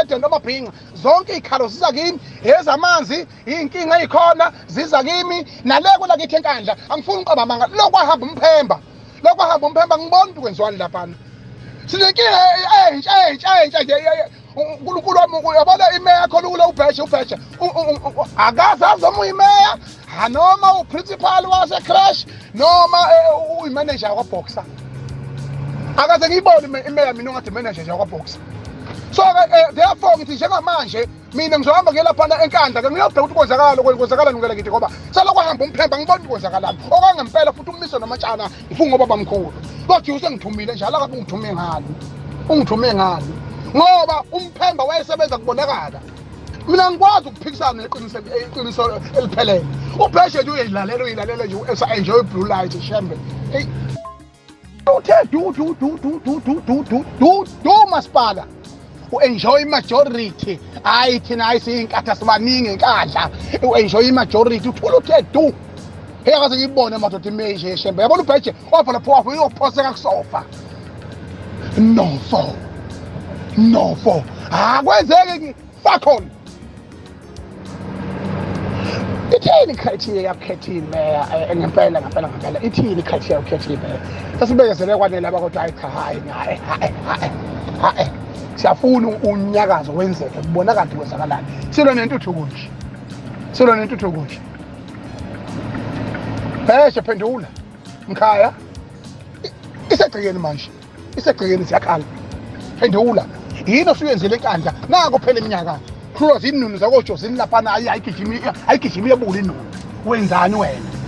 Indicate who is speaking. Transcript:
Speaker 1: Njengopresident wamabhinca, zonke iy'khalo ziza kimi, ezamanzi, iy'nkinga ey'khona ziza kimi. Nale kwelakithi eNkandla angifuni uqamba amanga, lokwahamba umphemba, lokwahamba umphemba, ngibona ukuthi kwenziwani laphana. Sinenkinga entsha entsha entsha nje. UNkulunkulu wami, uyabona imeya khona kule ubheshe, ubheshe akaze azoma uyimeya noma uprincipal wase-crash noma uyimanager yakwaboxer. Akaze ngiyibone imeya mina ongathi manager nje yakwaboxer. So-ke therefore ngithi njengamanje mina ngizohamba ngiye laphana eNkandla ke, ngiyobheka ukuthi kwenzakalani, kwenzakalani ngela kithi, ngoba selokhu hamba umphemba ngibona ukuthi kwenzakalani okwangempela. Futhi umiso nomatshana ngifunga ngoba bamkhulu kodwa usengithumile njalo, akabe ungithume ngani, ungithume ngani, ngoba umphemba wayesebenza kubonakala. Mina ngikwazi ukuphikisana neqiniso, iqiniso eliphelele. Ubheshe nje uyayilalela, uyilalela nje, esa-enjoy blue light shembe. Hey, uthe du du du du du du du du du du masipala u-enjoy majority. Hayi, thina hayi, siyinkatha, sibaningi eNkandla. U-enjoy i-majority, uthula, uthe du. Hey, akaze ngiyibone madoda imeje shembe. Yabona ubheje wapha lapho, wapha uyophoseka kusofa nofo nofo, akwenzeki fakhona. Ithini i-criteria yakukhetha imeya ngempela ngempela ngempela? Ithini i-criteria yokukhetha imeya? Sesibekezele kwanele aba, kodwa hayi cha, hayi hayi hayi hayi hayi, siyafuna unyakazo wenzeke, kubonakala ukuthi kwenzakalani. Silwa nentuthuko nje, silwa nentuthuko nje. Pheshe phendula mkhaya, isegcekeni manje, isegcekeni, siyakhala. Phendula, yini osuyenzile eNkandla? Nako phela iminyaka hlulwa zinunu zakojozini laphana, ayigijimi, ayigijimi, iyabula inunu. Wenzani wena?